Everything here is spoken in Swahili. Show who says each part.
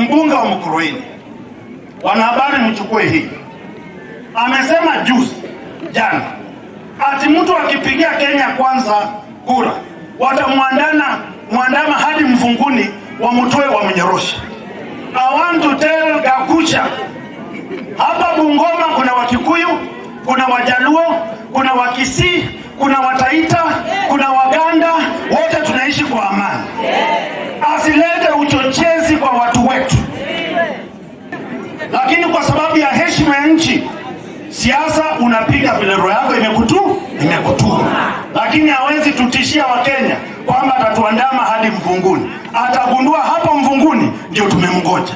Speaker 1: mbunge wa Mukurweini. Wanahabari, mchukue hii. Amesema juzi jana ati mtu akipigia Kenya Kwanza kura watamwandana mwandama hadi Mvunguni, wamtoe wamnyoroshe. I want to tell Gakucha, hapa Bungoma kuna Wakikuyu, kuna Wajaluo, kuna Wakisii, kuna Wataita, kuna Waganda, wote tunaishi kwa amani. Asilete uchochezi kwa watu wetu, lakini kwa sababu ya heshima ya nchi, siasa unapiga vile roho yako imekutuma, lakini hawezi tutishia Wakenya kwamba atatuandama hadi Mvunguni. Atagundua hapo Mvunguni ndio tumemngoja.